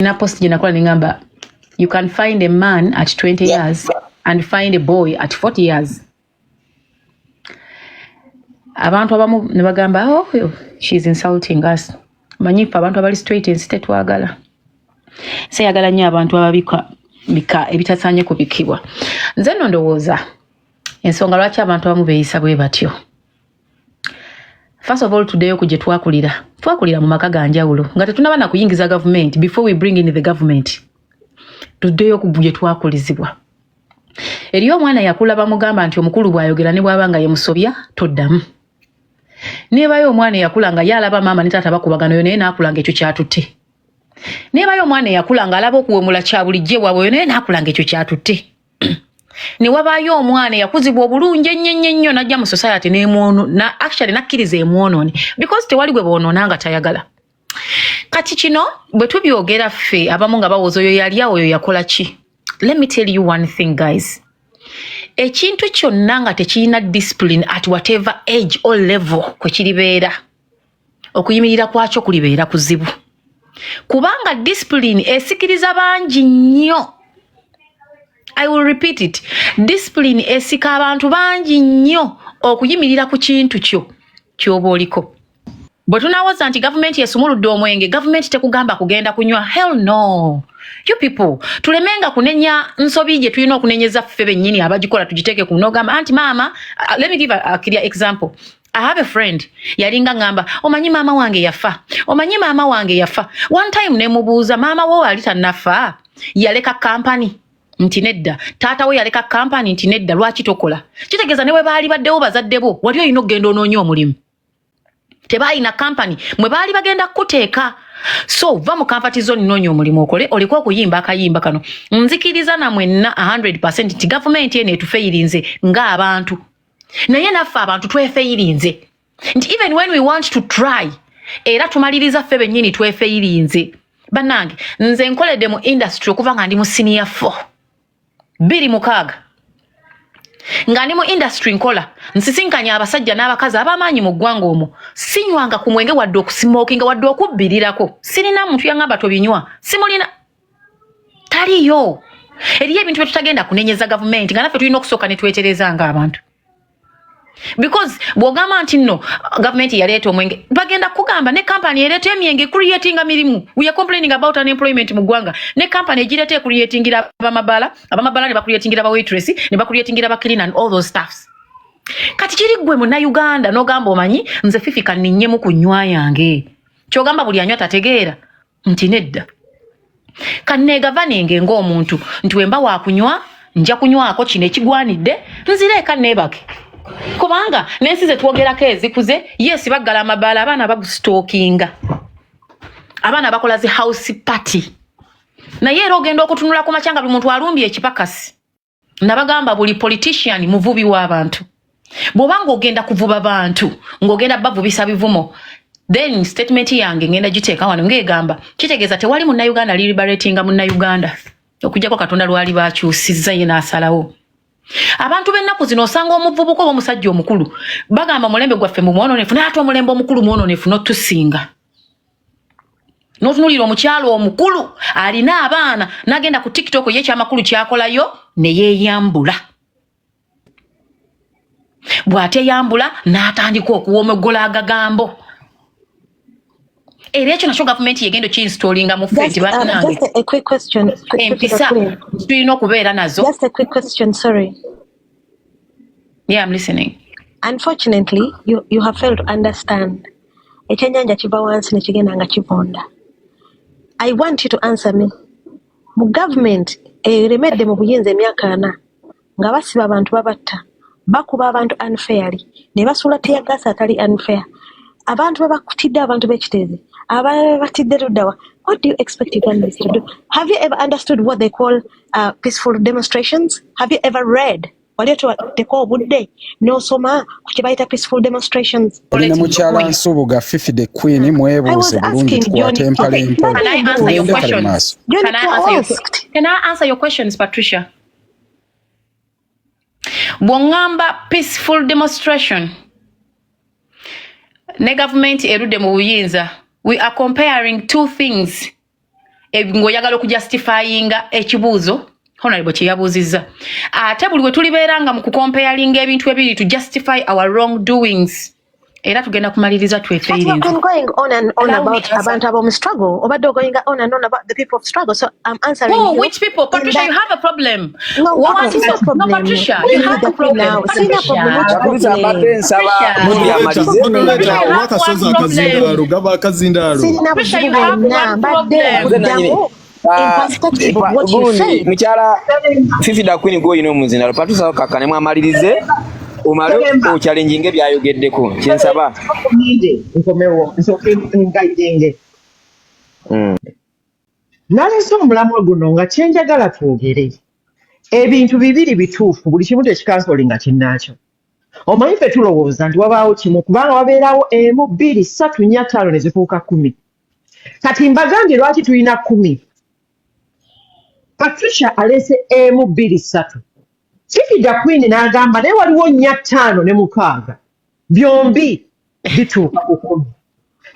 Nina post gye nakola neŋŋamba, you can find a man at 20 years and find a boy at 40 years. Abantu abamu ne bagamba, "Oh, she's insulting us." Manyi ffe abantu abali straight, ensi tetwagala. Seyagala nnyo abantu ababika bika ebitasaanye kubikibwa. Nze nno ndowooza ensonga lwaki abantu abamu beeyisa bwe batyo, first of all, tuddeyo ku gye twakulira. Twakulira mu maka ga njawulo nga tetunaba na kuyingiza gavumenti. Before we bring in the government, tuddeyo ku gye twakulizibwa. Eriyo omwana yakula bamugamba nti omukulu bw'ayogera, ne bw'aba nga ye musobya, toddamu. Nebayo omwana eyakula nga ye alaba maama ne taata bakubagana, oyo naye n'akula nga ekyo kyatutte. Nebayo omwana eyakula nga alaba okuwemula kya bulijjo bwabwe, oyo naye n'akula nga ekyo kyatutte. Ne wabaayo omwana eyakuzibwa obulungi ennyo ennyo ennyo, n'ajja mu society n'emwono na actually nakkiriza emwonoone, because tewali gwe boonoona nga tayagala. Kati kino bwe tubyogera, ffe abamu nga bawoza oyo yali awo, oyo yakola ki. Let me tell you one thing, guys: ekintu kyonna nga tekirina discipline, at whatever age or level kwe kiribeera, okuyimirira kwakyo kulibeera kuzibu, kubanga discipline esikiriza bangi nnyo. I will repeat it: discipline esika abantu bangi nnyo okuyimirira ku kintu kyo ky'oba oliko. Bwe tunaawoza nti gavumenti esumuludde omwenge, gavumenti tekugamba kugenda kunywa. Hell no. You people, tulemenga kunenya nsobi gye tulina okunenyeza ffe bennyini abagikola. Tugiteeke ku nogamba anti maama, let me give a clear example. I have a friend yalinga ngamba, "Omanyi maama wange yafa, omanyi maama wange yafa." One time nemubuuza, "Maama wo ali tannafa yaleka kampani?" Nti nedda. "Taata we yaleka kampani?" Nti nedda. "Lwaki tokola?" Kitegeeza ne bwe baali baddewo bazadde bo, wali olina okugenda onoonya omulimu. Tebalina kampani mwe baali bagenda kukuteeka, so va mu comfort zone, noonya omulimu okole, oleke okuyimba akayimba kano. Nzikiriza namwenna 100 nti gavumenti eno etufeyirinze ng'abantu, naye naffe abantu twefeyirinze, nti even when we want to try, era tumaliriza ffe bennyini twefeyirinze. Bannange, nze nkoledde mu industry okuva nga ndi mu senior 4, 2006, nga ndi mu industry nkola, nsisinkanya abasajja n'abakazi ab'amaanyi mu ggwanga omwo. Sinywanga ku mwenge, wadde okusmokinga, wadde okubbirirako. Sirina muntu yaŋŋamba tobinywa, simulina, taliyo. Eriyo ebintu bye tutagenda kunenyeza gavumenti nga naffe tulina okusooka ne twetereza ng'abantu, because bw'ogamba nti nno gavumenti yaleeta omwenge, bagenda kugamba ne kampani ereeta emyenge creatinga mirimu. We are complaining about unemployment mu ggwanga, ne kampani egireeta ecreatingira abamabala, abamabala ne bacreatingira ba waitress, ne bacreatingira ba cleaner and all those stuffs. Kati kiri ggwe Munnayuganda n'ogamba, "Omanyi nze Fifi, kanninnyemu ku nnywa yange." Kyogamba buli anywa tategeera? Nti nedda, kanneegavanenge ng'omuntu, nti wemba wakunywa nja kunywako kino ekigwanidde, nzireeka neebake, kubanga n'ensi ze twogerako ezikuze, yes, baggala amabaala, abaana bagusitookinga, abaana bakola zi house party, naye era ogenda okutunula ku makya nga buli muntu alumbye ekipakasi. Nabagamba, buli politician muvubi w'abantu. Bw'oba ng'ogenda kuvuba bantu, ng'ogenda bavubisa bivumo, then statement yange ngenda giteeka wano ng'egamba, kitegeeza tewali Munnayuganda ali liberatinga Munnayuganda, okuggyako Katonda lwali bakyusizza ye n'asalawo. Abantu b'ennaku zino, osanga omuvubuka oba omusajja omukulu bagamba omulembe gwaffe mumwononefu, naye ate omulembe omukulu mwononefu n'otusinga. N'otunuulira omukyalo omukulu alina abaana, n'agenda ku TikTok, ye ekyamakulu kyakolayo ne yeeyambula. Bw'ateyambula n'atandika okuwomogola agagambo. Era ekyo nakyo gavumenti yegenda okinstallinga mu ffe nti bannange, empisa tulina okubeera nazo. Just a quick question, sorry. Yeah, I'm listening. Unfortunately, you have failed to understand. Ekyennyanja kiva wansi ne kigenda nga kivunda. I want you to answer me. Mu government eremedde mu buyinza emyaka 40, nga basiba abantu, babatta, bakuba abantu unfairly, ne basuula teargas atali unfair. Abantu babakutidde, abantu b'ekiteezi, abalala babatidde luddawa. What do you expect Ugandans to do? Have you ever understood what they call peaceful demonstrations? Have you ever read? Wali otuwaddeko obudde n'osoma ku kye bayita peaceful demonstrations? Oli ne mukyala Nsubuga Fifi the Queen, mwebuuze bulungi, tukwate empale mpola, tugende kale maaso. Can I answer your questions, Patricia? Bw'oŋŋamba peaceful demonstration ne gavumenti erudde mu buyinza, we are comparing two things. Ng'oyagala okujustifyinga ekibuuzo Honorable kye yabuuzizza. Ate buli we tulibeera nga mu kucomparinga ebintu ebiri to justify our wrong doings, era tugenda kumaliriza But you've twefairinze. been going on and on Allow me about answer. abantu ab'omu struggle. Obadde going on and on about the people of struggle. So I'm answering Who? you Which people? in Patricia, that. you have a problem. No, What sina no, problem. Patricia, you Leave have the a queen problem. now. Sina problem. Which Patricia. Patricia, mbadde problem? nsaba Patricia. Muli amalize. Patricia, Moderator, you oba have akasozi one problem. akazindaalo gaba akazindaalo. Sirina Patricia, buzibu you have bwonna. one Mbadde problem. Nze nanyini. nkuddamu in perspective of what you Gundi said. mukyala Fifi da Queen gw'olina omuzindaalo, Patricia, kakkane mwamalirize omale ochallenginge byayogeddeko kyensaba. Ninde nkomewo nsooke ngayirenge. Naleese omulamwa guno nga kyenjagala twogere ebintu bibiri bituufu, buli kimu tekikansolinga kinnaakyo. Omanyi ffe tulowooza nti wabaawo kimu, kubanga wabeerawo emu, bbiri, ssatu, nnya, ttaano, ne zifuuka 10. Kati mbagambye lwaki tulina 10. Patricia aleese emu, bbiri, ssatu. Fifi da Queen n'agamba naye waliwo nnya, ttaano ne mukaaga, byombi bituuka ku 10.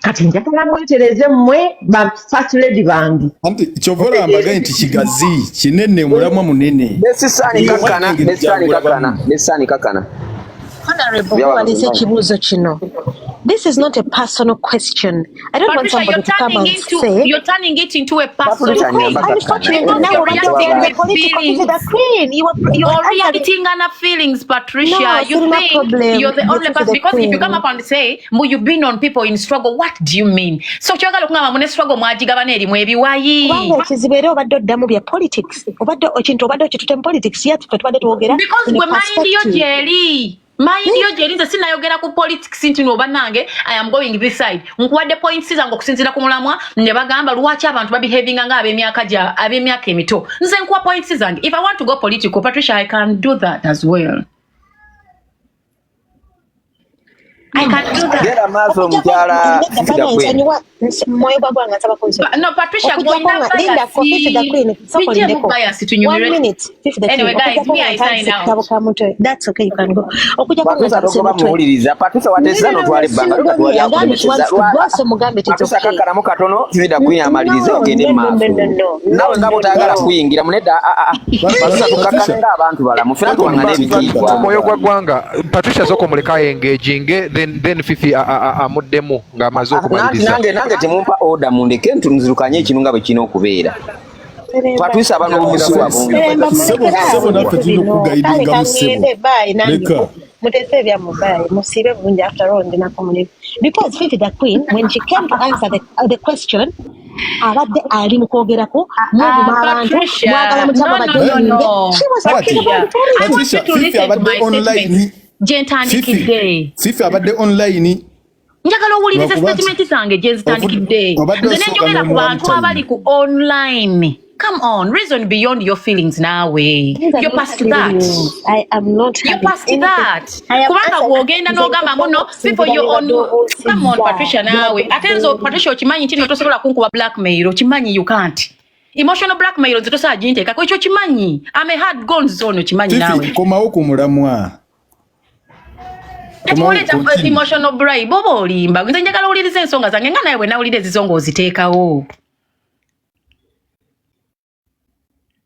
Kati njagala mwetereze mmwe ba first lady bange. Anti kyova olaba mbagaye nti kigazi kinene, omulamwa munene. Besisaani kakkana, besisaani kakkana, besisaani kakkana. Honorable, Byawa walize bazimanya. ekibuuzo kino. This is not a personal question. I don't want Patricia, somebody you're to come turning and into say you're turning it into a personal Patricia, because nyamba kakkana. unfortunately Because now you're obadde reacting ogenze with political. Fifi the feelings. Queen, you are Or answering. reacting on feelings, Patricia. No, You sirina think problem you're the with only Fifi person. the Because if you come Queen. up and say, "Mbu, you've been on people in struggle," what do you mean? So kyogala okugamba mune struggle mwagigabana erimu ebiwayi. Kubanga ekizibu era obadde oddamu bya politics, obadde ekintu obadde okitutte mu politics, yet ffe tubadde twogera Because in a gwe mind yo perspective. gyeri. Mind yo gyeri, nze sinayogera ku politics nti no bannange I am going this side. Nkuwadde points zange okusinziira ku mulamwa ne bagamba lwaki abantu babehavinga nga ab'emyaka gya ab'emyaka emito. Nze nkuwa points zange. If I want to go political, Patricia, I can do that as well. I can do that. Genda maaso Okujjako mukyala nedda Fifi da bana Queen. nsonyiwa mwoyo gwa gwanga nsaba kunsonyiwa. No, Patricia, Okujjako gw'olina nga lindako Fifi the bias. Queen sooka Bijjeemu olindeko. bias One tunyumirwe. minute, Fifi the Queen. Anyway, guys, Okujjako me, nga I ntandise sign out. kutabo ka mutwe. That's okay, you can go. Okujjako nga Patricia, ntandise togoba mutwe. muwuliriza. Patricia, No, wateeseza no, no, n'otwala ebbanga lyo simugobye. katwali Agambye she akulemeseza. wants to go, so mugambe it's Patricia, okay. kakkanamu katono, Fifi da Queen amalirize No, ogende no, mu no, maaso. no, no, no, Naawe no, nga no, bw'otayagala no. kuyingira munedda, Patricia, tukakkane ng'abantu balamu ffenna tuwaŋŋane ebitiibwa. Omwoyo gwa ggwanga, Patricia, sooka omuleka engaginge, then Fifi amuddemu ng'amaze Nanti okumaliriza. nange temumpa order, mundeke nzirukanye ekintu nga bwe kirina okubeera. Seremba. Patricia aba n'obusuwa bungi. Seremba Ssebo, mulekere ssebo, awo naffe ebintu tulina bino. Kale okugayidingamu ssebo. kangende, bye nange. Leka. Muteese ebyammwe, bye. Musiibe bulungi, after all ndinako mulimu. Because Fifi the Queen, when she came to answer the question, abadde ali mu kwogerako muvuma abantu, Patricia, mwagala mutya no, no, no, babajoininge. no. She was talking Kati, about I want Patricia, you to Fifi listen to abadde my online. statements. Gye Fifi, ntandikidde. Fifi abadde online. Njagala owulirize Lwakuba nti statement zange gye nzitandikidde. obadde Nze osooka nenjogera ku n'omuwa bantu time. abali ku online. Come on, reason beyond your feelings naawe. These are You're not past that. feelings. I am not You're having past anything. that. I am Kubanga answering. bw'ogenda Nze n'ogamba muno people okusinziira you on bye come on badde Patricia naawe. Ate nze Patricia okimanyi nti no tosobola kunkuba blackmail, okimanyi you can't. Emotional blackmail nze tosobola ginteekako, ekyo okimanyi. I'm a hard gone zone, okimanyi naawe. Fifi, komawo ku mulamwa. Kati Komawo, oleeta continue. emotional bribe oba olimba. Nze njagala owulirize ensonga zange nga nawe bwe nawulira ezizo ng'oziteekawo.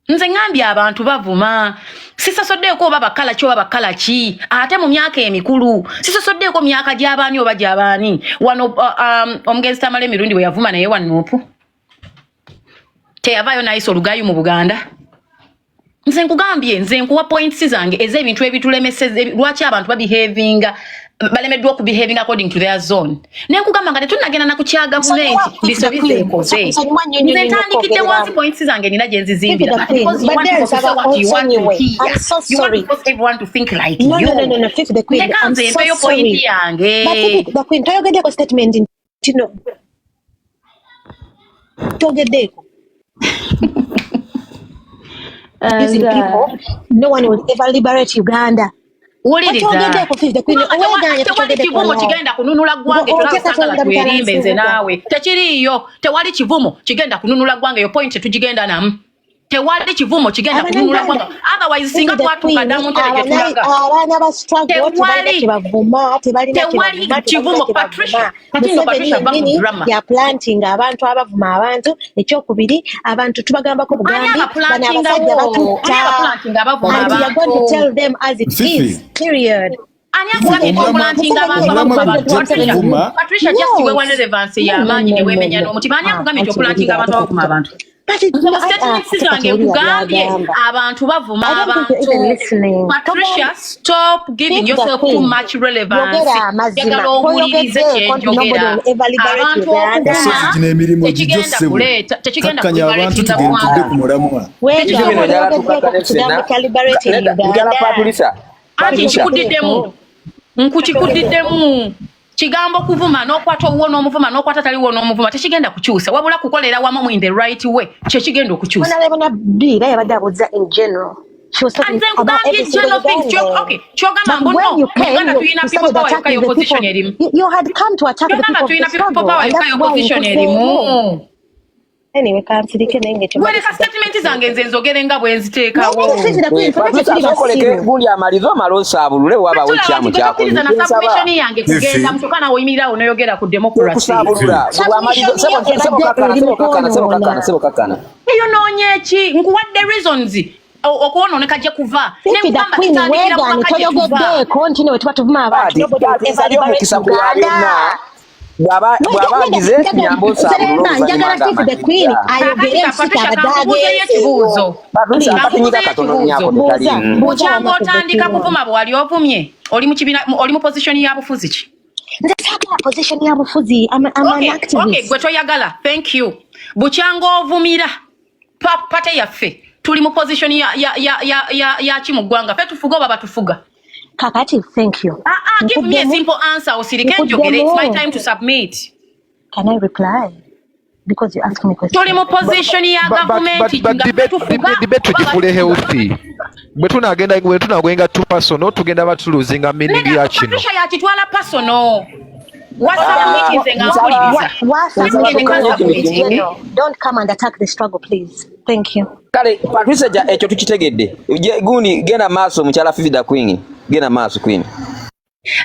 Nze ŋŋambye abantu bavuma, sisasoddeeko oba bakala ki oba bakala ki, ate mu myaka emikulu sisasoddeeko myaka gy'abaani oba gy'abaani. Wano omugenzi Tamala emirundi bwe yavuma naye wanuupu teyavaayo n'ayisa olugayu mu Buganda. Nze nkugambye, nze nkuwa points zange ez'ebintu ebitulemeseza lwaki abantu babehavinga, balemeddwa okubehavinga according to their zone. Naye nkugamba nga tetunnagenda na ku kya gavumenti Nsonyiwa Fifi the bisobi Queen. zeekoze. Nsonyiwa nnyo nnyo Nze nnyo ntandikidde okwogerera. wansi, points zange nina gye Fifi nzizimbira. the But Queen, because you want badde people to say nsaba what you want to onsonyiwe. hear, I'm so you want to sorry. force everyone to think like No, you. no, no, no, no, Fifi the Queen, Leka I'm nze so mpeyo point sorry. yange. But Fifi the Queen, toyogeddeko statement nti no. Toyogeddeeko. Using people, no one will ever liberate Uganda. Wuliriza. Tokyogeddeeko, Fifi the Queen, Kubanga oweegaanye tewali tokyogeddeeko kivumo no. kigenda kununula ggwanga ekyo Oteeka nawe saagala tonda twerimbe nze mutalansibuga. naawe. Tekiriiyo, tewali kivumo kigenda kununula ggwanga, eyo point tetugigenda namu. Tewali kivumo kigenda kununula Abannayuganda, ggwanga. Otherwise singa Fifi the twatuuka Queen, dda mu ntebe gye tulaga. abaana ba struggle tebalina Tewali kye bavuma, tebalina kye tewali bavuma, tebalina kivumo. kye bavuma. Patricia, kati nno Museveni Patricia va mu yennyini drama. ya planting abantu abavuma abantu. Ekyokubiri, abantu tubagambako Ani bugambi, bano abaplantingawo? abasajja Ani batutta. abaplantinga abavuma And we are going to abantu? tell them as it Fifi, is, period. Ani akugambye nti Fifi, oplantinga abantu Museveni abavuma omulamwa abantu? gujja Patricia, kuvuma. Patricia just wewa Yes. relevance No, no, y'amaanyi no, ne no, weemenya no. n'omutima. Ani Ah, akugambye nti anti oplantinga wulira abantu ate abavuma abantu? But it, Nze mu ah, statements ate zange kati wulira nkugambye by'agamba. abantu bavuma I don't think you're abantu. even listening. Patricia, stop giving Fifi the yourself too Queen, much relevance. yogera amazima. Njagala owulirize kye Toyogeddeko nti nobody njogera. will ever liberate Abantu Uganda. Gasozi okuvuma gino emirimu gigyo tekigenda ssebo. kuleeta, tekigenda Kakkanya abantu kuliberatinga tugende tudde ggwanga. ku mulamwa. Ebintu Weegaana bino njagala toyogeddeko tukakkane ku kigambo ffenna. kya liberating Nedda, njagala Uganda. Patricia, Anti Patricia. nkikudiddemu, Toyogeddeko. nkukikudiddemu. Kigambo kuvuma n'okwata owuwo n'omuvuma n'okwata taliwo n'omuvuma tekigenda kukyusa, wabula kukolera wamu in the right way kyekigenda okukyusa. Honorable B era yabadde abuuza in general. She was talking Nze about nkugambye every single general things. Ugandan. Okay, kyogamba But mbu when no you mu came, Uganda you, tulina you people started power yokka attacking the y'opposition people. erimu. You had come to attack the Kyogamba people of the tulina people struggle, power and yokka that's why y'opposition erimu. nkuseemu. Anyway, kansirike naye ng'ekyo mbadde Gwereka sijja statement zange nze nzogere nga bwe Naye nziteekawo. Fifi the Queen, ffenna Patricia, tetuli sooka oleke basiru. gundi amalize omale osaabulule wabawo Tulaba ekyamu nti gwe kyakoze. tokkiriza na Nsaba submission yange kugenda Fifi, mukyokka nawe oyimirirawo n'oyogera ku democracy. okusaabulula. Bw'amaliza Submission sebo yo sebo ebadde kakkana eri sebo mu kakkana sebo kakkana kwonoona. sebo kakkana. Eyonoonye ki? Nkuwadde reasons okwonooneka gye kuva. Ne Fifi the nkugamba Queen, kitandikira ku weegaane maka gye tuva. toyogeddeeko nti ne bwe tuba tuvuma abantu Kati nobody will kati ever nsabye liberate omukisa ku lwa Uganda. byonna. Bw'aba bw'aba agize nyamba osaabulule Seremba, oluvannyuma njagala nga Fifi the Queen amaliriza. ayogere Kaakati ka nti Patricia abadde kankubuuzeyo agenzeewo. ekibuuzo. Patricia Please. akatinyiga Kankubuuzeyo katono ekibuuzo. nnyako Buuza, tetaliimu. buuza Bukyanga wama Fifi the otandika Queen. kuvuma bwe wali ovumye, oli mu kibiina, oli mu position ya bufuzi ki? Nze saagala position ya bufuzi. I'm an Okay, activist. gwe toyagala. Thank you. Bukyanga ovumira pate yaffe tuli mu position ya ki mu ggwanga? Ffe tufuga oba batufuga? Kakati, thank you. Ah, ah, give me a Nkuddemu, simple answer osirike njogere. It's my nkuddemu. time to submit. Can I reply? Because you asked me a Tuli question. mu position ya gavumenti But nga ffe debate tufuga debate oba tugifule batufuga? healthy. Bwe tunaagenda bwe tunagoinga too personal tugenda batulosinga meaning Nedda, ya kino. Patricia yakitwala personal. Ah, Wasubmitinze nga nsaba mpuliriza. Wa nsaba Nange ne tukkanye kino in kimu. general. Don't come and attack the struggle, please. Thank you. Kale Patricia ekyo tukitegedde. Gundi genda maaso mukyala Fifi the Queen. Genda maaso Queen.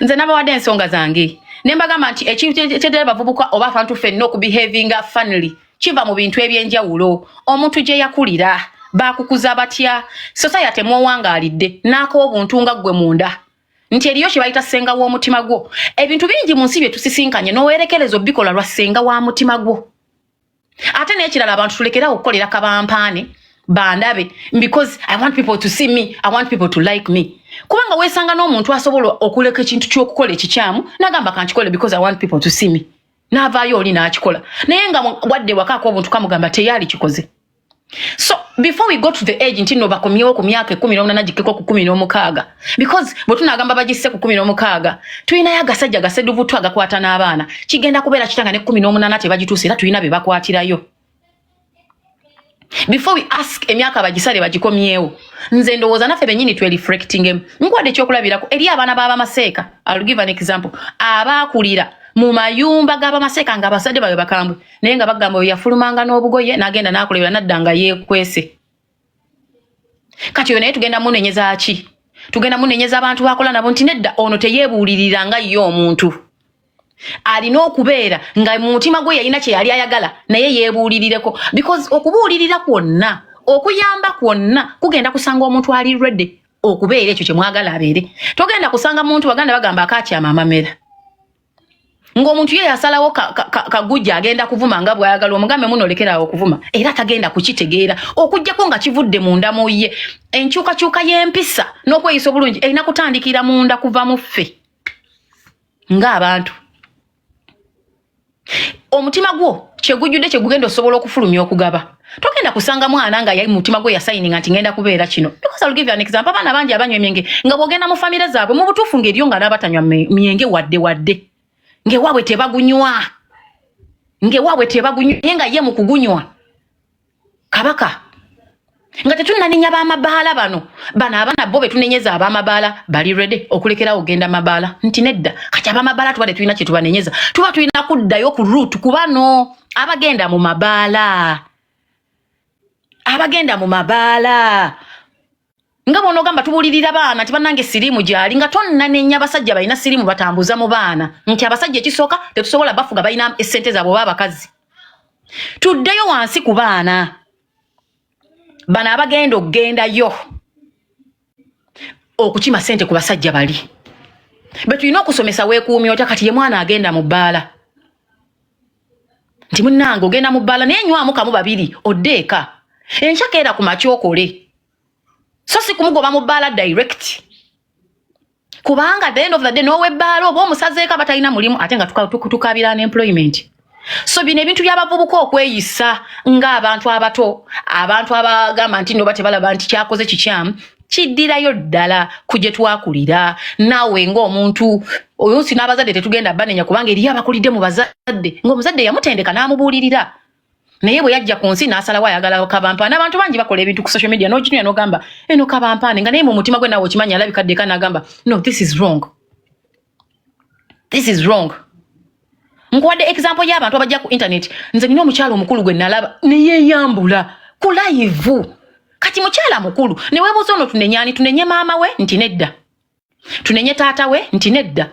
Nze nabawadde ensonga zange ne mbagamba nti ekintu ekyedera bavubuka oba abantu ffenna okubehavinga funnily kiva mu bintu ebyenjawulo, omuntu gye yakulira, bakukuza batya, society mwowangaalidde n'akowa obuntu nga ggwe munda nti eriyo kye bayita ssenga w'omutima gwo. Ebintu bingi mu nsi bye tusisinkanye n'owerekereza obikola lwa ssenga wa mutima gwo. Ate n'ekirala, abantu tulekerawo okukolera kabampaane bandabe, because I want people to see me, I want people to like me, kubanga weesanga n'omuntu asobola okuleka ekintu ky'okukola ekikyamu n'agamba kankikole because I want people to see me, n'avaayo oli n'akikola, naye nga wadde wakaako obuntu kamugamba teyali kikoze. So before we go to the age nti no bakomyewo ku myaka 18 gikkeko ku 16, because bwe tunaagamba bagisse ku 16 tulinayo agasajja gaseduvutu agakwata n'abaana, kigenda kubeera kitanga ne 18 tebagituuse era tulina be bakwatirayo. Before we ask emyaka bagisale bagikomyewo, nze ndowooza naffe bennyini twereflectingemu. Nkuwadde ekyokulabirako eri abaana b'abamaseeka. I'll give an example. Abaakulira mu mayumba g'abamaseeka nga abazadde baabwe bakambwe, naye nga bagamba oyo yafulumanga n'obugoye n'agenda n'akolebera n'adda nga yeekwese. Kati oyo naye tugenda munenyeza ki? Tugenda munenyeza abantu bakola nabo nti nedda, ono teyeebuulirira nga ye omuntu alina okubeera nga mu mutima gwe yalina kye yali ayagala, naye yeebuulirireko, because okubuulirira kwonna, okuyamba kwonna kugenda kusanga omuntu ali ready okubeera ekyo kye mwagala abeere. Togenda kusanga muntu, baganda bagamba akakyama amamera, ng'omuntu ye yasalawo kagujja agenda kuvuma nga bw'ayagala, omugambe muno olekerawo okuvuma, era tagenda kukitegeera okuggyako nga kivudde munda mu ye. Enkyukakyuka y'empisa n'okweyisa obulungi erina kutandikira munda, kuva mu ffe ng'abantu. Omutima gwo kyegujjudde kyegugenda osobola okufulumya okugaba. Togenda kusanga mwana nga yali mutima gwe yasayininga nti ngenda kubeera kino, because I'll give you an example. Abaana bangi abanywa emyenge nga bw'ogenda mu famire zaabwe mu butuufu ng'eriyo nga n'abatanywa myenge wadde wadde, ng'ewaabwe tebagunywa, ng'ewaabwe tebagunywa, naye nga ye mu kugunywa kabaka. Nga tetunnanenya b'amabaala bano, bano abaana bo betunenyeza ab'amabaala bali ready okulekerawo ogenda mabaala nti nedda. Kati ab'amabaala tuba tetulina kye tubanenyeza, tuba tulina kuddayo ku root ku bano abagenda mu mabaala. N'abagenda mu mabaala, nga bw'onoogamba tubuulirira baana nti bannange siriimu gyali, nga tonnanenya basajja balina siriimu batambuza mu baana, nti abasajja ekisooka tetusobola bafuga, balina essente zaabwe oba abakazi. Tuddeyo wansi ku baana bano abagenda okugendayo okukima ssente ku basajja bali be tulina okusomesa. Weekuumya otya? Kati ye mwana agenda mu bbaala nti munnange ogenda mu bbaala, naye nywamu kamu babiri odde eka, enkya keera ku makya okole, so si kumugoba mu bbaala direct, kubanga at the end of the day n'owebbaala oba omusazeeko aba talina mulimu, ate nga tukabira unemployment. So bino ebintu by'abavubuka okweyisa ng'abantu abato, abantu abagamba nti noba tebalaba nti kyakoze kikyamu, kiddirayo ddala ku gye twakulira. Naawe ng'omuntu oluusi n'abazadde tetugenda banenya, kubanga eriyo abakulidde mu bazadde ng'omuzadde yamutendeka n'amubuulirira, naye bwe yajja ku nsi n'asalawo ayagala kabampaane. Abantu bangi bakola ebintu ku social media n'okitunula n'ogamba eno kabampaane, nga naye mu mutima gwe naawe okimanyi alabika ddeka n'agamba, "No, this is wrong, this is wrong." Nkuwadde example y'abantu abajja ku internet. Nze nina omukyala omukulu gwe nalaba neyeeyambula ku live. Kati mukyala mukulu, ne weebuuza ono tunenye ani? Tunenye maama we nti nedda, tunenye taata we nti nedda,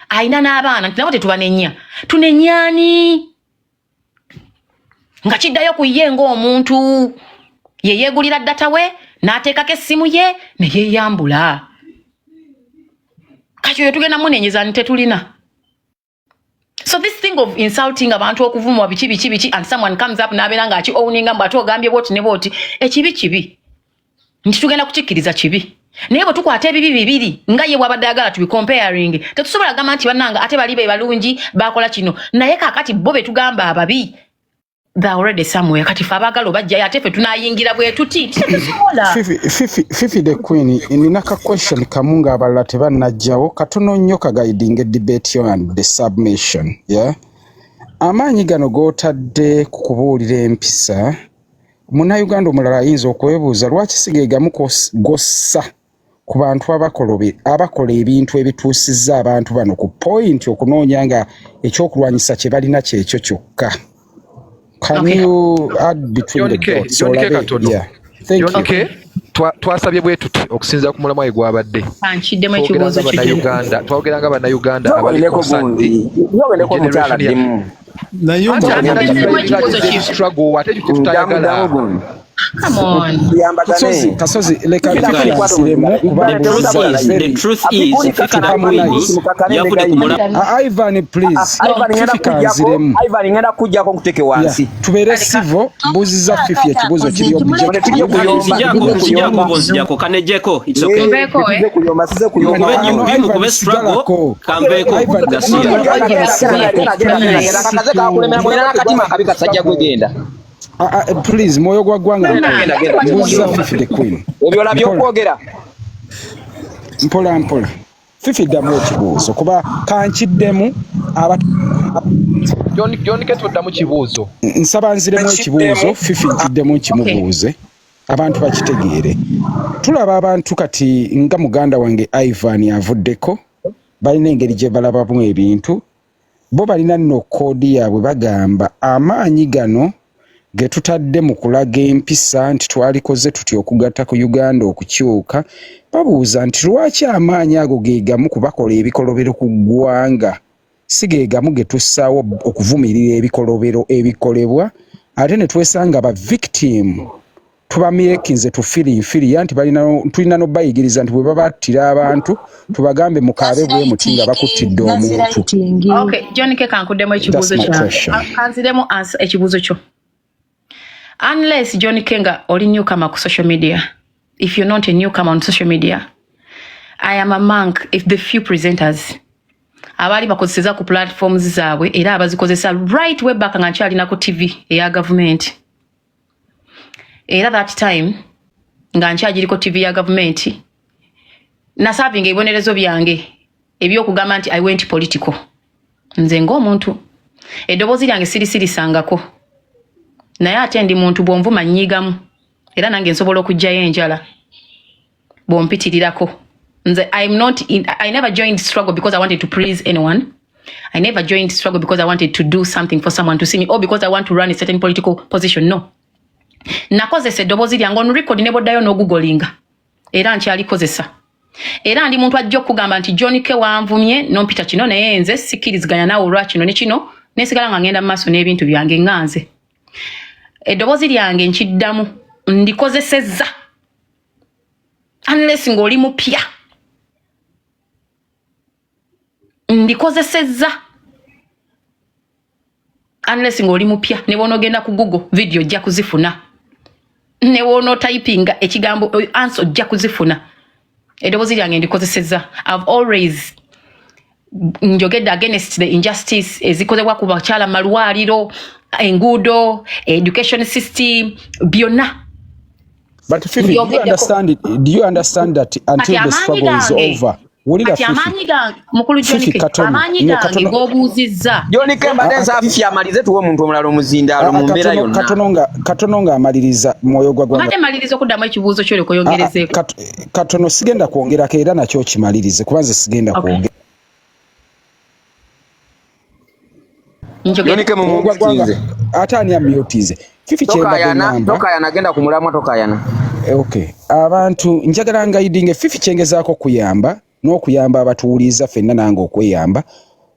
ayina n'abaana nti nabo tetubanenya, tunenye ani? Nga kiddayo ku ye ng'omuntu ye yeegulira data we n'ateekako essimu ye ne yeeyambula. Kati oyo tugenda munenyeza nti tetulina. So this thing of insulting abantu, okuvumwa, biki biki biki, and someone comes up n'abeera ng'aki owninga mbu ate ogambye bwoti ne bwoti, ekibi kibi nti tugenda kukikkiriza kibi, naye bwe tukwata ebibi bibiri nga ye bw'abadde ayagala tubi comparing, tetusobola gamba nti bannanga ate bali be balungi bakola kino, naye kaakati bo be tugamba ababi, they're already somewhere. Kati fe abaagala obajjayo, ate ffe tunayingira bwe tuti? Tetusobola. Fifi, Fifi the Queen, nina ka question kamu ng'abalala tebannajjawo, katono nnyo, kaguiding debate yo and the submission, yeah? Amaanyi gano g'otadde ku kubuulira empisa, munnayuganda omulala ayinza okwebuuza lwaki si ge gamu gossa ku bantu abakola ebintu ebituusizza abantu bano ku point okunoonya nga ekyokulwanyisa kye balina kyekyo kyokka. Can you add between the John K, dots? John K. Olabe? Katono. Yeah. Thank John you. K, twasabye bwe tuti okusinziira ku mulamwa gwabadde. Kankiddemu Twogera ekibuuzo nga kyo. Bannayuganda, twogera nga Bannayuganda abali Yogereko concerned gundi, yogereko mu omukyala generation ya ddimu. Naye Anti ate Nkiddemu nakyo ekibuuzo kyo. struggle, ate ekyo Ddamu kyetutayagala. Ddamu gundi. Come on. Tuyambagane. Kasozi, Kasozi, leka Fifi Fifi kwata ansiremu kuba The The truth mbuuziza is, the very truth is, Fifi the Queen yavudde ku mulamwa. Ah, Ivan, please. Ivan, ngenda Fifi kujjako. kanziremu. Ivan, ngenda kujjako nkuteeke wansi. Yeah, tubeere civil, mbuuziza Fifi ekibuuzo kiri Tujje objective. kuyomba. Nzijako, Tujje nzijako, kuyomba. bonzijako, kanejeko, it's okay. Nveeko, eh? Tujje kuyomba, size kuyomba. Mukube No, no, UP, Ivan, mukube struggle, sigalako. kanveeko, Ivan, gasiya. no, no, Ivan, sigalako, please. Kakaze kakulemera mwena n'akatima akabi, kasajja gwe genda. Ah, ah, please, mwoyo gwa ggwanga. Genda, genda. Mbuuziza Fifi the Queen. Ebyo olabye Mpola. okwogera. Mpola mpola. Fifi, ddamu ekibuuzo kuba kankiddemu aba John K, toddamu kibuuzo. Nsaba nziremu ekibuuzo, Fifi, nkiddemu nkimubuuze abantu bakitegeere. Tulaba abantu kati nga muganda wange Ivan avuddeko, balina engeri gye balabamu ebintu. Bo balina nno code yaabwe, bagamba amaanyi gano ge tutadde mu kulaga empisa nti twalikoze tutya okugatta ku Uganda okukyuka, babuuza nti lwaki amaanyi ago ge gamu ku bakola ebikolobero ku ggwanga si ge gamu ge tussaawo okuvumirira ebikolobero ebikolebwa, ate ne twesanga ba victim tubamyekinze to feel inferior, nti tulina n'obayigiriza nti bwe babattira abantu tubagambe mukaabe bwe muti nga bakuttidde omuntu. Gaslighting. Okay, John K, kankuddemu ekibuuzo That's my kyange. question. Kanziremu answer ekibuuzo kyo. Unless John K nga oli newcomer ku social media. If you're not a newcomer on social media, I am among if the few presenters abaali bakozeseza ku platforms zaabwe era abazikozesa right way back nga nkyalina ku TV eya gavumenti. Era that time nga nkyagiriko TV ya gavumenti, naservinga ebibonerezo byange ebyokugamba nti I went political. Nze ng'omuntu eddoboozi lyange sirisirisangako, naye ate ndi muntu, bw'onvuma nnyiigamu, era nange nsobola okuggyayo enjala bw'ompitirirako. Nze I'm not in, I never joined struggle because I wanted to please anyone. I never joined struggle because I wanted to do something for someone to see me or because I want to run a certain political position. No. Nakozesa eddoboozi lyange on record ne bw'oddayo n'ogugolinga era nkyalikozesa. Era ndi muntu ajja okugamba nti John K wanvumye nompita kino, naye nze sikkiriziganya naawe olwa kino ne kino, nesigala nga ngenda mu maaso n'ebintu byange nga nze. Eddoboozi lyange nkiddamu ndikozesezza unless ng'oli mupya, ndikozesezza unless ng'oli mupya. Ne bw'onoogenda ku Google video ojja kuzifuna, ne bw'onootypinga ekigambo answer ojja kuzifuna. Eddoboozi lyange ndikozesezza. I've always njogedde against the injustice ezikozebwa ku bakyala mu malwaliro, enguudo, education system, byonna. But Fifi, do you understand it? Do you understand that until the struggle is over? Wulira Kati amaanyi gange, mukulu John Fifi, K, katono. amaanyi No, gange katono. g'obuuzizza. John K, mbadde nsaba Fifi amalize, tuwe omuntu omulala omuzindaalo mu mbeera Katono, yonna. katono nga amaliriza mwoyo gwa gwanga. Mbadde maliriza okuddamu ekibuuzo kyo, olyoke oyongerezeeko. Katono, sigenda kwongerako era nakyo kimalirize kuba nze sigenda kwongera. Njogera. John K, Mwoyo gwa gwanga mumumutize. Ate ani amutize? Fifi, kyembadde Tokayana, ŋŋamba. tokayana, genda ku mulamwa, tokayana. Okay, abantu njagala nguidinge Fifi, kyengezaako kuyamba n'okuyamba abatuwuliriza ffenna nange okweyamba,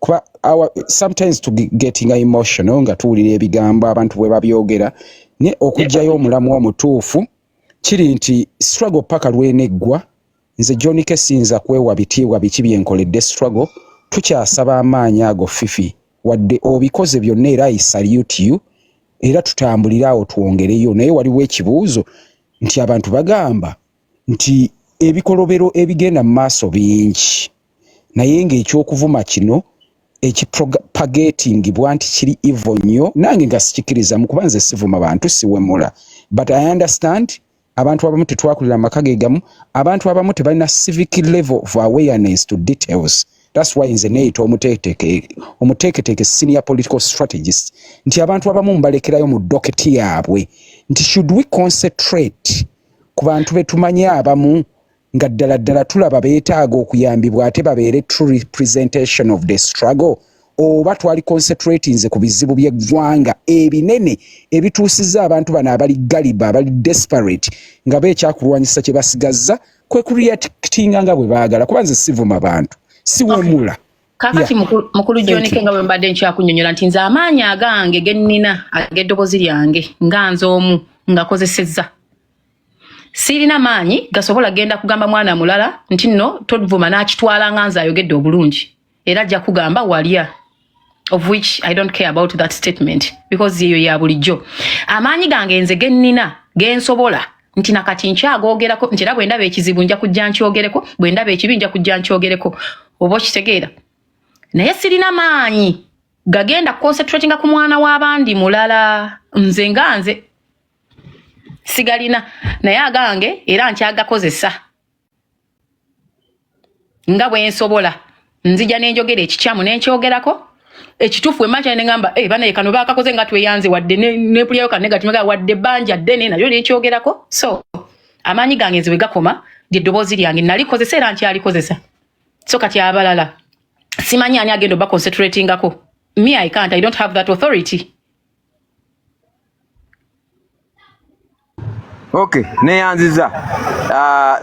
kuba our, sometimes to getting emotional nga tuwulira ebigambo abantu bwe babyogera, naye okuggyayo omulamwa omutuufu kiri nti struggle paka lweneggwa, nze John K siyinza kwewa bitiibwa biki byenkoledde struggle. Tukyasaba amaanyi ago, Fifi, wadde obikoze byonna, era I salute you, era tutambulire awo twongereyo. Naye waliwo ekibuuzo nti abantu bagamba nti ebikolobero ebigenda mu maaso bingi, naye ng'ekyokuvuma kino ekipropagatingibwa nti kiri evil nnyo, nange nga sikikkirizamu kuba nze sivuma bantu, siwemula, but I understand abantu abamu tetwakulira amaka ge gamu, abantu abamu tebalina civic level of awareness to details. That's why nze neeyita omuteeketeeke, senior political strategist, nti abantu abamu mbalekerayo mu docket yaabwe nti should we concentrate ku bantu betumanyi abamu nga ddala ddala tulaba beetaaga okuyambibwa ate babeere true representation of the struggle, oba twali concentratinze ku bizibu by'eggwanga ebinene ebituusizza abantu bano abali galiba, abali desperate, nga beekyakulwanyisa kye basigazza kwe kureactinga nga bwe baagala, kuba nze sivuma bantu, siwemula. Kakati mukulu John Thank you. K, nga bwe mbadde nkyakunnyonnyola nti nze amaanyi agange ge nnina ag'eddoboozi lyange nga nze omu ngakozesezza, sirina maanyi gasobola genda kugamba mwana mulala nti nno tovuma n'akitwala nga nze ayogedde obulungi, era ajja kugamba walya, of which I don't care about that statement because eyo ya bulijjo. Amaanyi gange nze ge nnina ge nsobola nti nakati nkyagoogerako nti era bwe ndaba ekizibu nja kujja nkyogereko, bwe ndaba ekibi nja kujja nkyogereko, oba okitegeera? Naye sirina maanyi gagenda concentratinga ku mwana w'abandi mulala. Nze nga nze sigalina, naye agange era nkyagakozesa nga bwe nsobola. Nzija nenjogera ekikyamu nenkyogerako, ekituufu bwe mba ne ngamba, "Eh, banaye kano baakakoze nga tweyanze," wadde nempulyayo kanegatimega, wadde ebbanja ddene nalyo nenkyogerako. So amaanyi gange nze bwe gakoma lyeddoboozi lyange nalikozesa era nkyalikozesa. So kati abalala simanyi ani agenda oba concentratingako. Me, I can't, I don't have that authority. Okay, neyanziza.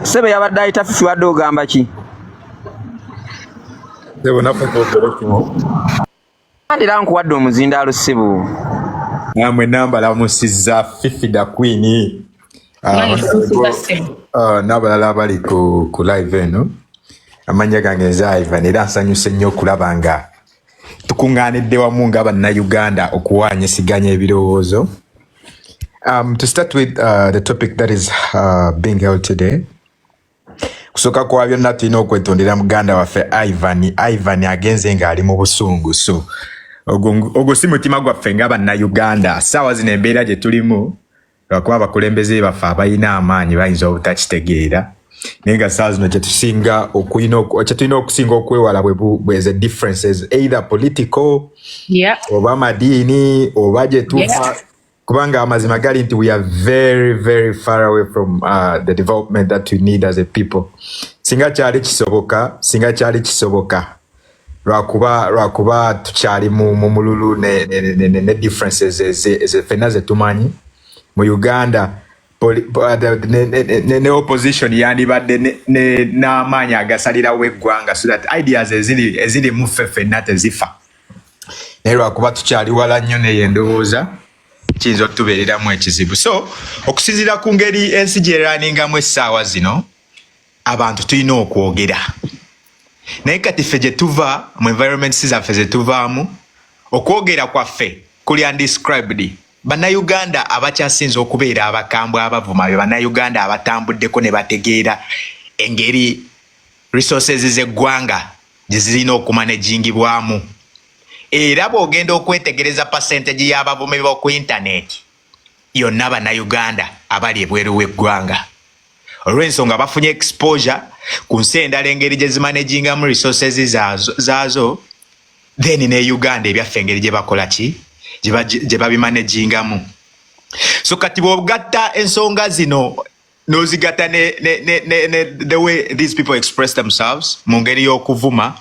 Sebe yabadde ayita Fifi, wadde ogamba ki? Sebo, naffe twogere kimu. Kandi era nkuwadde omuzindaalo, ssebo. Namwe nambalamusizza Fifi da Queen. Nange nkusiza, ssebo. N'abalala abali ku live eno. Amannya gange nze Ivan, era nsanyuse nnyo okulaba nga tukuŋŋaanidde wamu nga Bannayuganda okuwaanyisiganya ebirowoozo. To start with the topic that is being held today, kusooka kwa byonna tulina okwetondera muganda waffe Ivan. Ivan agenze ng'ali mu busungu, so ogwo si mutima gwaffe nga Bannayuganda. Saawa zino embeera gye tulimu, lwakuba abakulembeze baffe abalina amaanyi bayinza obutakitegeera, naye nga saawa zino kyetulina okusinga okwewala bwe ze differences, either political oba madiini oba gye tuva, kubanga amazima gali nti we are very very far away from the development that we need as a people. Singa kyali kisoboka, lwakuba tukyali mu mululu ne differences eze ffenna ze tumanyi. Mu Uganda ne opposition yandibadde n'amaanyi agasalirawo eggwanga, so that ideas eziri mu ffe ffenna tezifa. Naye lwakuba tukyali wala nnyo, neyo endowooza kiyinza otubeereramu ekizibu. So okusinziira ku ngeri ensi gyeraningamu essaawa zino, abantu tulina okwogera. Naye kati ffe gye tuva, mu environments zaffe ze tuvaamu, okwogera kwaffe kuli undescribed. Bannayuganda abakyasinze okubeera abakambwe, abavuma, be Bannayuganda abatambuddeko ne bategeera engeri resources z'eggwanga gye zirina okumanagingibwamu. Era bw'ogenda okwetegereza percentage y'abavumi b'oku intaneti yonna, Bannayuganda abali ebweru w'eggwanga, olw'ensonga bafunye exposure ku nsi endala, engeri gye zimanagingamu resources zaazo, then ne Uganda ebyaffe engeri gye bakola ki, gye babimanagingamu. So kati bw'ogatta ensonga zino n'ozigatta ne the way these people express themselves mu ngeri y'okuvuma,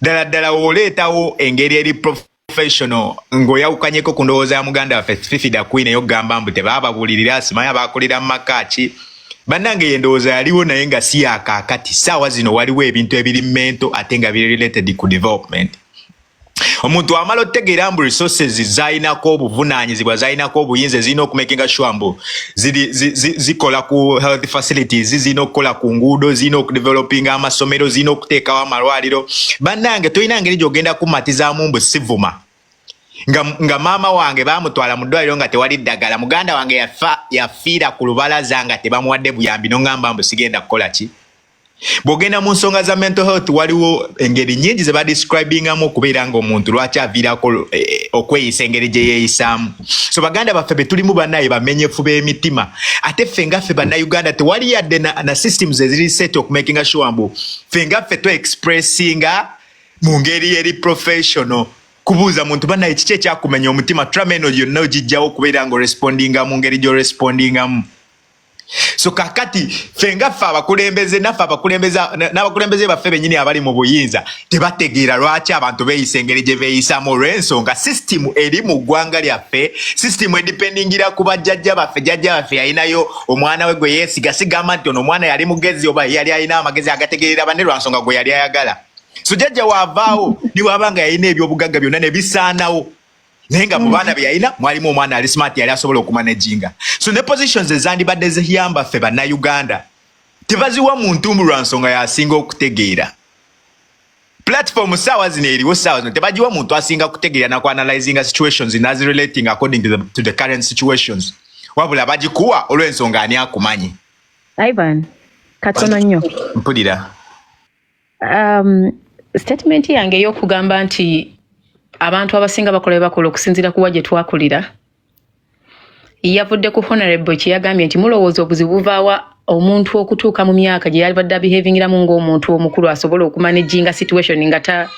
ddala ddala oleetawo engeri eri professional ng'oyawukanyeko ku ndowooza ya muganda waffe Fifi da Queen ey'okugamba mbu tebaababuulirira, simanyi abakolera mu maka ki. Bannange, ye ndowooza yaliwo, naye nga si yakaakati. Saawa zino waliwo ebintu ebiri mental ate nga biri related ku development. Omuntu amala otegeera mbu resources zalinako obuvunaanyizibwa, zalinako obuyinza, zirina okumakinga sure mbu zikola ku health facilities, zirina okukola ku nguudo, zirina okudevelopinga amasomero, zirina okuteekawo amalwaliro. Bannange, tolina ngeri gy'ogenda kumatizaamu mbu sivuma nga maama wange baamutwala mu ddwaliro nga tewali ddagala, muganda wange yafa, yafiira ku lubalaza nga tebamuwadde buyambi, noŋŋamba mbu sigenda kukola ki. Bw'ogenda mu nsonga za mental health, waliwo engeri nyingi ze badescribingamu okubeera nga omuntu lwaki aviirako okweyisa engeri gye yeeyisaamu. So baganda baffe be tulimu, bannaye, bamenyefu b'emitima. Ate ffe nga ffe Bannayuganda tewali yadde na systems eziri set okumakinga sure mbu ffe nga ffe twexpressinga mu ngeri eri professional. Kubuuza muntu, bannaye, kiki ekyakumenya omutima? Trauma eno yonna ogijjawo okubeera nga orespondinga mu ngeri gy'orespondingamu. So kakati ffe nga ffe abakulembeze, naffe abakulembeze n'abakulembeze baffe bennyini abali mu buyinza tebategeera lwaki abantu beeyisa engeri gye beeyisaamu, olw'ensonga sisitimu eri mu ggwanga lyaffe, sisitimu edipendingira ku bajjajja baffe. Jjajja baffe yalinayo omwana we gwe yeesiga. Sigamba nti ono omwana yali mugezi oba yali alina amagezi agategeerera banne, lwa nsonga gwe yali ayagala. So jjajja waavaawo, niwaba nga yalina ebyobugagga byonna ne bisaanawo, naye nga mu baana be yalina mwalimu omwana ali smart, yali asobola okumanaginga. So ne positions ezandibadde ziyamba ffe Bannayuganda tebaziwa muntu lwa nsonga yasinga okutegeera. Platform saawa zino eriwo, saawa zino tebagiwa muntu asinga kutegeera nakuanalyzinga situations nazirelating according to the current situations, wabula bagikuwa olw'ensonga ani akumanyi. Ivan, katono nnyo. Mpulira. Statement yange ey'okugamba nti abantu abasinga bakola bye bakola okusinziira ku wa gye twakulira yavudde ku honorable kye yagambye nti mulowooza obuzibu buvaawa omuntu okutuuka mu myaka gye yalibadde abehavingiramu ng'omuntu omukulu asobola okumanaginga situation nga ta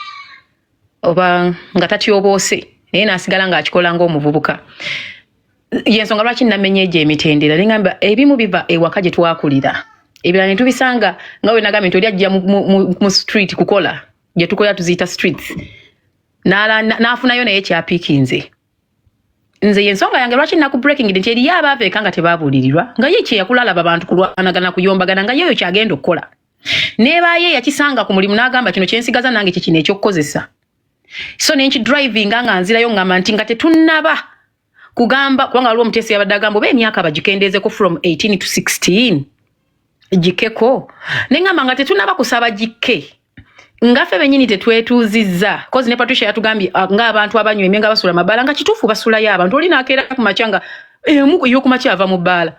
oba nga tatyoboose, naye n'asigala ng'akikola ng'omuvubuka. Yensonga lwaki namenya egyo emitendera, nengamba ebimu biva ewaka gye twakulira, ebirala ne tubisanga nga we nagambye nti oli ajja mu street kukola gye tukolera, tuziyita streets, n'afunayo naye kyapiikinze. Nze yensonga yange lwaki naku breaking nti eriyo abaava eka nga tebabuulirirwa, nga ye kyeyakula alaba bantu kulwanagana, kuyombagana, nga yeeyo kyagenda okukola. Nebaayo eyakisanga ku mulimu n'agamba kino kyensigaza nange kyekino ekyokukozesa. So nenkidrivinga nga nzirayo ngamba nti nga tetunnaba kugamba, kubanga waliwo omuteesi yabadde agamba oba emyaka bagikendeezeko from 18 to 16 gikeko, neŋŋamba nga tetunnaba kusaba gikke, nga ffe bennyini tetwetuuzizza, 'cause ne Patricia yatugambye, ah, ng'abantu abanywemye nga basula mabaala, nga kituufu basulayo abantu. Oli n'akeera ku makya nga emu ey'okumakya ava mu bbaala,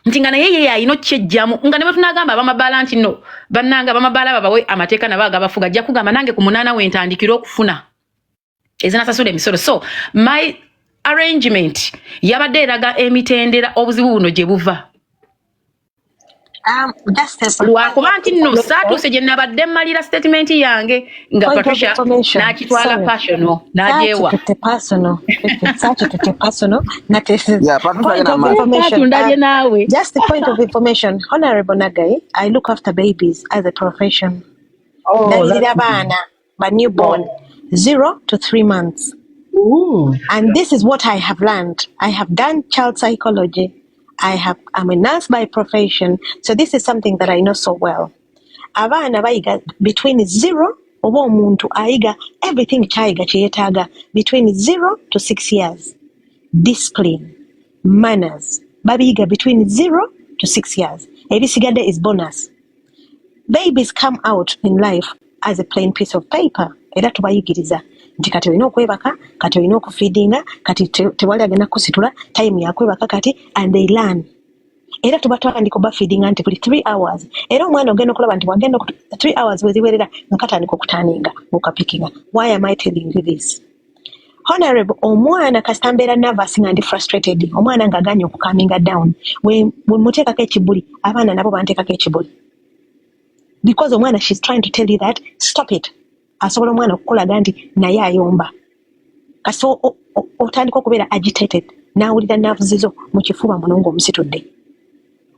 nti nga naye ye alina okyejjamu. Nga ne bwe tunagamba abamabaala nti no bannange abamabaala babawe amateeka nabo agabafuga, ajja kugamba nange ku 8 wentandikira okufuna ezinasasula emisolo. So my arrangement yabadde eraga emitendera obuzibu buno gye buva. Lwakuba nti nno saatuuse gye nabadde mmalira statement yange nga Patricia n'akitwala personal n'agyewa. Tundabye naawe. Just a point of information, Honorable Nagai, I look after babies as a profession. Oh, Ndabirira abaana ba newborn, 0 to 3 months. Ooh. And this is what I have learned. I have done child psychology. I'm a nurse by profession. So this is something that I know so well. Abaana bayiga between 0, oba omuntu ayiga everything kyayiga kye yeetaaga between 0 to 6 years. Discipline, manners, babiyiga between 0 to 6 years. Ebisigadde is bonus. Babies come out in life as a plain piece of paper. Era tubayigiriza nti kati olina okwebaka, kati olina okufeedinga, kati tewali agenda kukusitula, time yakwebaka kati, and they learn. Era tuba twatandika obafeedinga nti buli 3 hours. Era omwana ogenda okulaba nti wagenda 3 hours weziwerera nga katandika okuturninga okapickinga. Why am I telling you this, Honorable? Omwana kasita mbeera nervous, nga ndi frustrated, omwana ng'aganye okucalminga down, we muteekako ekibuli, abaana nabo banteekako ekibuli, because omwana, she's trying to tell you that stop it. Asobola omwana okukulaga nti naye ayomba. Kasi otandika okubeera agitated, n'awulira nerves zo mu kifuba muno ng'omusitudde.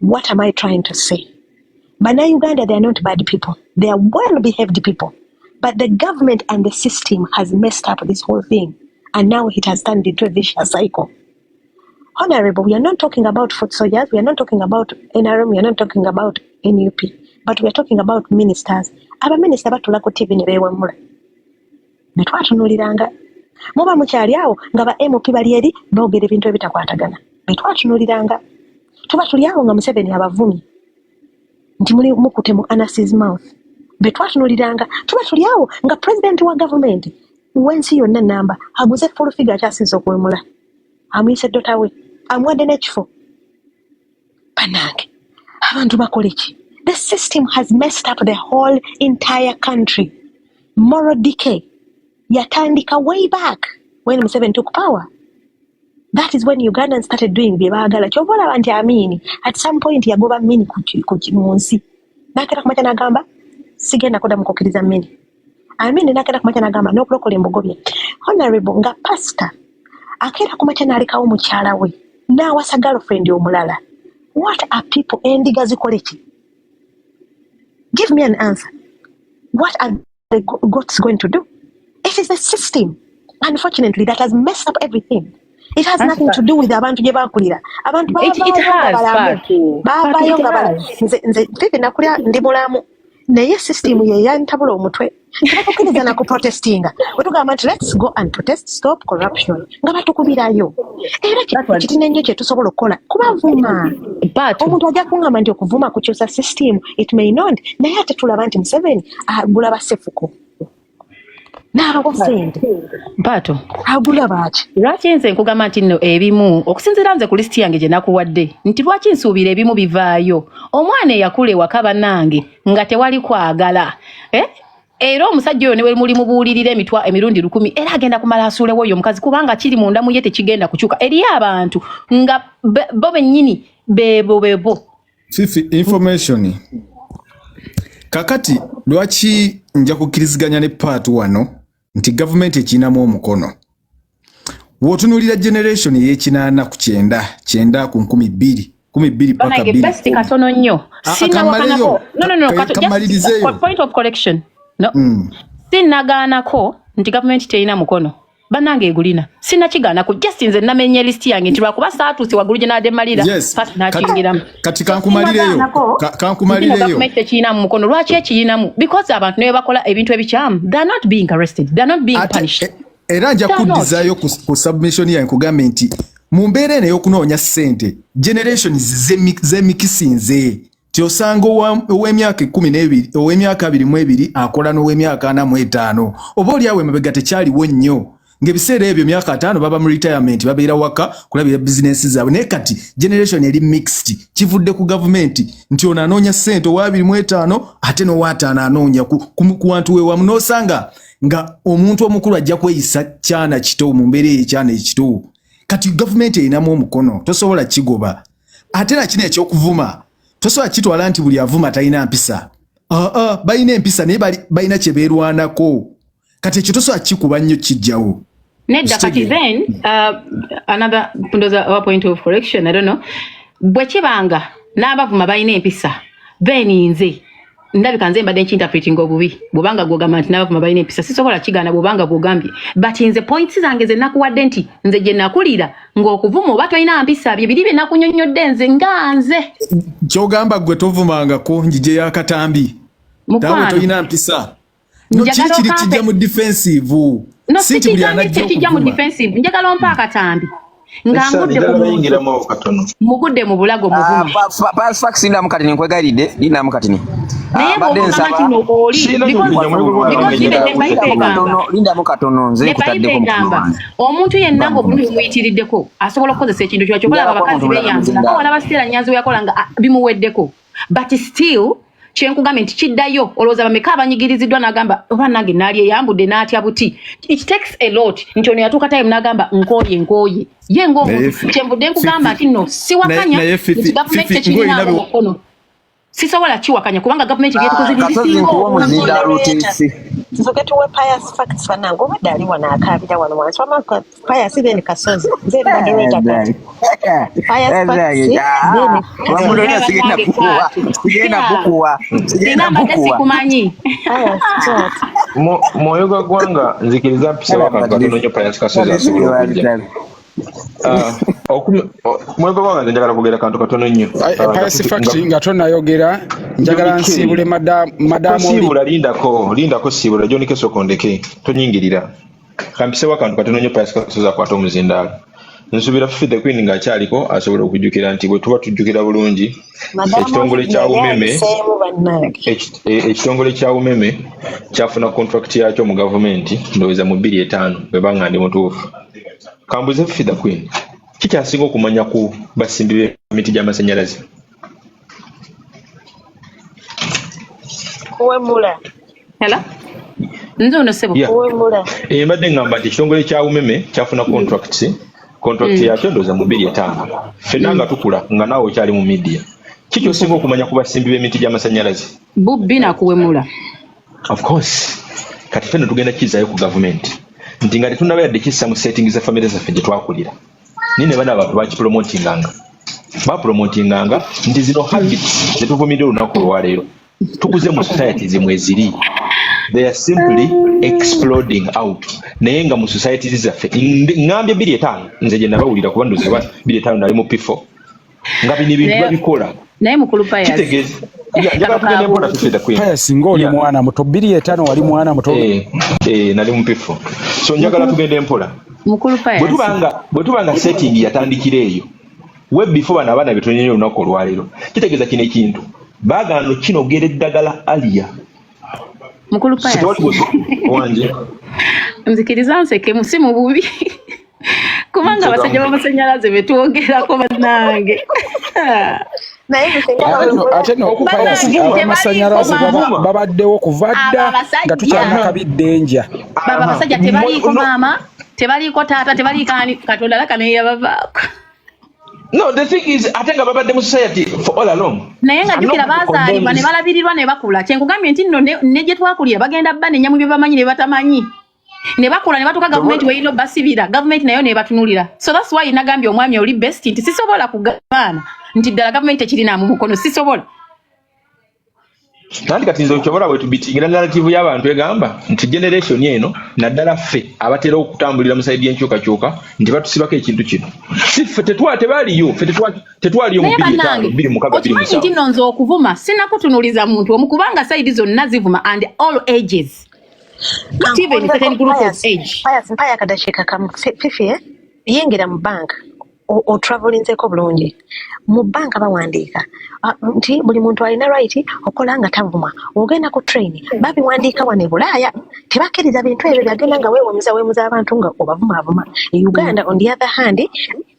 What am I trying to say? Bannayuganda, they are not bad people. They are well behaved people, but the government and the system has messed up this whole thing, and now it has turned into a vicious cycle. Honorable, we are not talking about foot soldiers, we are not talking about NRM, we are not talking about NUP, but we are talking about ministers. Abaminisita batula ku TV ne beewemula. Ne twatunuuliranga. Muba mukyali awo nga ba MP bali eri boogera ebintu ebitakwatagana. Be twatunuuliranga. Tuba tuli awo nga Museveni abavumye nti muli mukute mu anus's mouth. Be twatunuuliranga. Tuba tuli awo nga president wa gavumenti w'ensi yonna namba aguze full figure akyasinze okuwemula. Amuyise daughter we, amuwadde n'ekifo. Bannange, abantu bakole ki? The system has messed up the whole entire country. Moral decay yatandika way back when Museveni took power. That is when Ugandans started doing bye baagala. Kyova olaba nti Amini at some point yagoba Mini mu nsi, n'akeera kumakya n'agamba, "Sigenda kuddamu kukkiriza Mini." Amini n'akeera kumakya n'agamba, "N'okulokola embogobye." Honorable, nga pastor akeera kumakya n'alekawo mukyala we n'awasa girlfriend omulala, what are people, endiga zikole ki? Give me an answer. What are the goats going to do? It is the system, unfortunately, that has messed up everything. It has nothing to do with abantu gye bakulira. Abantu baavaayo nga nze Fifi nakulira ndi mulamu, naye system ye yantabula omutwe. Tebatukkiriza na kuprotestinga. Bwe tugamba nti let's go and protest, stop corruption, nga batukubirayo. Era kitine nnyo kye tusobola okukola kubavuma. Omuntu ajja kuŋŋamba nti okuvuma kukyusa system. It may not, naye ate tulaba nti Museveni agula basefuko n'abawa ssente. Mpaato. Agula baaki? Lwaki nze nkugamba nti nno ebimu, okusinziira nze ku lisiti yange gye nakuwadde, nti lwaki nsuubira ebimu bivaayo? Omwana eyakula ewaka, bannange, nga tewali kwagala, eh? Era omusajja oyo ne we muli mubuulirira emitwa emirundi 1000, era agenda kumala asuulewo oyo omukazi, kubanga kiri munda mu ye, tekigenda kukyuka. Eriyo abantu nga bo bennyini beebo bebo. Fifi, information. Kakati lwaki nja kukkiriziganya ne Paatu wano nti gavumenti ekirinamu omukono? W'otunuulira generation ey'enkinaana ku kyenda, kyenda ku 2000, 2000 paka Banange, bbiri best katono nnyo. Ah, ah, Sinnawakanako. kammaleyo. No, no, no, kato, Kammalirizeeyo. just point of correction. No. Sinnagaanako nti gavumenti terina mukono. Bannange, egulina. Sinnakigaanako. Just nze namenye list yange nti lwakuba saatuuse waggulu gye naadde mmalira, first nakiyingiramu. Kati kankumalireyo. Kankumalireyo. Gavumenti tekirinamu mukono. Lwaki ekirinamu? Because abantu ne bwe bakola ebintu ebikyamu, they are not being arrested, they are not being punished. Era nja They are not. kuddizaayo ku submission yange, nkugambe nti mu mbeera eno ey'okunoonya ssente, generations zemikisinze ti osanga ow'emyaka 12, ow'emyaka 22 akola n'ow'emyaka 45. Oba oli awo emabega tekyaliwo nnyo, ng'ebiseera ebyo myaka 50 baba mu retirement, babeera waka kulabira bizinensi zaabwe. Naye kati generation eri mixed. Kivudde ku gavumenti nti ono anoonya ssente owa 25, ate n'owa 50 anoonya ku wantu we wamu, n'osanga nga omuntu omukulu ajja kweyisa kyana kito mu mbeera eyekyana ekito. Kati gavumenti erinamu omukono, tosobola kigoba. Ate nakino ekyokuvuma, tosobola kitwala nti buli avuma talina mpisa. Aa, balina empisa, naye balina kye beerwanako. Kati ekyo tosobola kikuba nnyo kijjawo. Nedda, kati then another, ndoza our point of correction, I don't know, bwe kibanga n'abavuma balina empisa, then nze Ndabika nze mbadde nkinterpretinga obubi. Bwobanga gwogamba nti n'abavuma balina empisa, sisobola kigaana bwobanga gwogambye, but nze points zange ze nakuwadde nti nze gye nakulira ng'okuvuma oba tolina mpisa, bye biri bye nakunyonnyodde nze nga nze. Kyogamba gwe tovumangako njije y'akatambi naawe Mukwano, tolina mpisa. No, kiri njagala kiri okampe kijja mu defensive. No, Si nti buli sikigambye anajja tekijja mu okuvuma. defensive. Njagala ompa akatambi nga Esani ngudde ku njagala muntu, bayingiramu awo katono. mugudde mu bulago, muvume. Fax, lindamu katini, nkwegayiridde, lindamu katini. Naye Mbadde bw'ogamba nsaba nti no oli Sirina because kyokujja mwoyo gwa because wange even njagala ne Bible kujja. Lindamu egamba, katono, lindamu katono, nze ne nkutaddeko Bible mukono egamba wange. omuntu yenna ng'obulumi bumuyitiriddeko asobola okukozesa ekintu kyo. Kyobalaba Njagala kuba abakazi muntu mulala beeyambula nga muzindaalo. walaba Stella Nyanzi we yakola nga bimuweddeko, but still kyenkugambye nti kiddayo. Olowooza bameka abanyigiriziddwa n'agamba oba nange naali eyambudde n'atya buti? It takes a lot nti ono yatuuka time n'agamba nkooye, nkooye ye Naye ng'omuntu. Kyenvudde nkugamba Fifi, nti no siwakanya naye nti Fifi, gavumenti Fifi ng'olina tekirinaamu mukono. Sisobola kiwakanya kubanga gavumenti byetukoze Kasozi, byebisinga nkuwa obungi. omuzindaalo. Moderator, Utisi. tusooke tuwe Pius facts. Bannange, obadde ali wano akaabira wano wansi. Wamma Pius, then Kasozi. Nze moderator kati. Pius facts, then Kasozi. Moderator, sigenda Bannange, kukuwa, kwatu sigenda kukuwa, sigenda singa mbadde kukuwa. sikumanyi. Pius, kwatu. Mwoyo gwa ggwanga, nzikiriza mpisewo akantu katono nnyo, Pius Kasozi asobola okujja. Mwoyo gwa ggwanga, nze njagala kwogera kantu katono nnyo. Nga Pius tutu- Fact, nga nga tonayogera, njagala John K. nsiibule madamu oli. Tosiibula, lindako, lindako, siibula John K. Sokondeke tonyingirira. Kampisewo akantu katono nnyo, Pius Kasozi akwata omuzindaalo. Nsuubira Fifi the Queen ng'akyaliko asobola okujjukira nti bwe tuba tujjukira bulungi Madamu ekitongole kya yali Umeme ayiseemu, bannange. Ekitongole kya Umeme kyafuna contract yakyo mu gavumenti ndowooza mu 2005, bwe banga ndi mutuufu. Kambuze Fifi the Queen, kikyasinga okumanya ku basimbi b'emiti gy'amasannyalaze? Kuwemula. Hello, nze ono ssebo. Yeah. Kuwemula. Mbadde ngamba nti ekitongole kya Umeme kyafuna contract yakyo ndowooza mu 2005. Ffenna nga tukula, nga naawe okyali mu media, ki kyosinga okumanya ku basimbi b'emiti gy'amasannyalaze? Bubbi nakuwemula. Of course. Kati ffenna tugenda kizaayo ku gavumenti nti nga tetunnaba yadde kissa mu setting za famire zaffe gye twakulira, naye ne bano abantu bakipromotinganga, bapromotinganga nti zino habits zetuvumirira olunaku olwaleero tukuze mu societies mweziri, they are simply exploding out. Naye nga mu societies zaffe ŋŋambye 2005 nze gye nabawulira, kuba ndoza ba 2005 nali mu P4 nga bino ebintu babikola. Naye mukulu Pius, Kitegeeza, yeah, njagala tugende mpola, Fifi the Queen. Pius, ng'oli mwana muto, 2005 wali mwana muto. Nali mu P4, so njagala tugende mpola. Mukulu Bwe Pius, tubanga setting yatandikira eyo we before bano abaana betunyonyo olunaku olwaleero, kitegeeza kino ekintu baagaana kinogera eddagala alia. Mukulu Pius, Sitewali wanje. Nzikiriza nsekemu, si mu bubi, kubanga abasajja b'amasannyalaze betwogerako, bannange. Naye nze nga Ate no, ate no Pius, Bannange, ab'amasannyalaze tebaliiko maama. babaddewo kuva dda Abo abasajja. nga tukyalina kabiddenja. Baba abasajja tebaliiko maama, tebaliiko taata, tebaliiko ani. Katonda laka naye yabavaako. No, the thing is, ate nga babadde mu society for all along. Naye nga jjukira baazaalibwa ne balabirirwa ne bakula. Kyenkugambye nti nno ne gye twakulira bagenda banenya mu bye bamanyi ne batamanyi, ne bakula ne batuuka gavumenti weyina obasibira, gavumenti nayo nebatunulira. So that's why nagambye omwami oli best nti sisobola kugaana nti ddala gavumenti tekirinaamu mukono, sisobola. Nanti kati nze okyobola bwe tubitingira narrative y'abantu egamba nti generation eno, naddala ffe abatera okutambulira mu side y'enkyukakyuka, nti batusibako ekintu kino. Si ffe tebaaliyo, ffe tetwaliyo mu Naye 2005, bannange, 2006, okimanyi 2007. nti nno nze okuvuma sinakutunuliza muntu omu, kubanga side zonna zivuma and all ages, not even certain group of age. Pius, mpayo akadakiika kamu. Fifi, eh? Yingira mu banka, otravelinzeko bulungi. Mu banka bawandiika nti buli muntu alina right okola nga tavuma. Ogenda ku train, babiwandiika. Wano e Bulaaya tebakkiriza bintu ebyo byagenda nga weewemuza weemuza abantu nga obavumaavuma. E Uganda, on the other hand,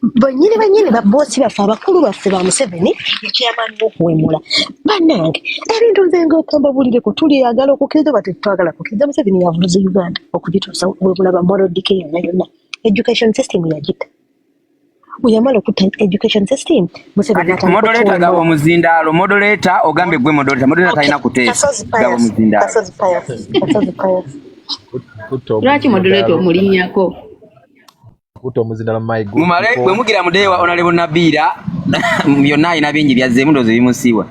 bennyini bennyini baboosi baffe, abakulu baffe ba Museveni, ekyamaani w'okuwemula. Bannange, ebintu nze ngaokamba bulireko, tuliyagala okukkiriza oba tetwagala kukkiriza, Museveni yavuze Uganda okugituusa webulaba. Moral decay yonna yonna, education system yagitta. Bwe yamala okutta education system, Museveni Kati n'atandika moderator, gaba okuwemula. omuzindaalo. Moderator, ogambye gwe moderator, moderator Okay, talina kuteesa. Kasozi Gaba Pius, omuzindaalo. Kasozi Pius, Kasozi Pius. Kutta Lwaki moderator omuzindaalo. omulinnyako? Kutta omuzindaalo, my good Mumale people. bwe mugira mudeewa Honorable Nabiira, byonna alina bingi byazzeemu, ndowooza ebimusiiwa.